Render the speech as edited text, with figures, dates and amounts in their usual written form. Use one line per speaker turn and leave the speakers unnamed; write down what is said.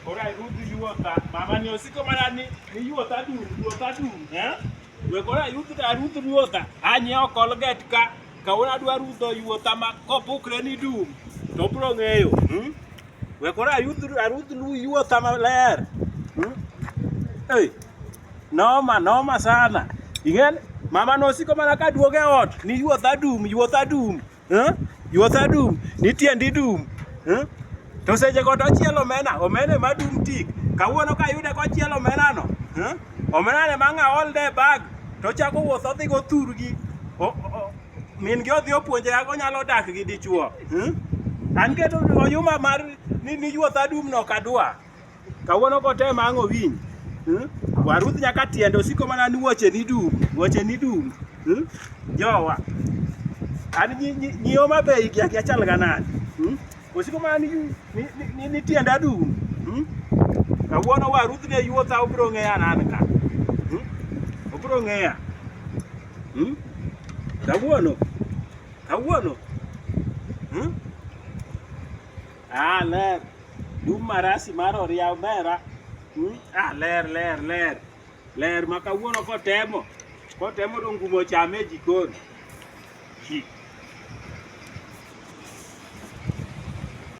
Koro arudh yuotha. Mama ni osiko mana ni ni yuotha dum, yuotha dum, eh? We koro ayudh arudh yuotha. Anyiewo Colgate ka. Kawuono adwa rudho yuotha ma kopukre ni dum to obiro ng'eyo. Hmm? We koro ayudh arudh lu yuotha maler. Hmm? Hey. Noma, noma sana. Ing'en mama nosiko mana ka duogo e ot ni yuotha dum, yuotha dum. Eh? Yuotha dum, ni tiendi dum. Eh? To seche go to ochielo omena, omena ema dum tik. Kawuono kayude kochielo omena no, eh? Omena ne mang' aolne e bag, to ochako wuoth odhi go thurgi. Min gi odhi opuonje kaka onyalo dak gi dichuo. Eh? An keto oyuma mar ni, ni yuotha dum no ok adwa. Kawuono kotem ang' owinj. Hmm? Waruth nyaka tiende osiko mana ni wuoche ni dum, wuoche ni dum. Hmm? Jowa. An nyi nyi nyi Homa Bay gi akia chal ga nade. Hmm? Osiko mana ni ni, ni, ni tienda dum. Hmm? Kawuono waruth ne yuotha obiro ng'eya an ka. Hmm? Obiro ng'eya. Hmm? Kawuono. Kawuono. Hmm? Ah, ler. Dum marasi mar oria omera. Hmm? Ah, ler, ler, ler. Ler ma kawuono kotemo. Kotemo to ngumo chame e jikon. Hi.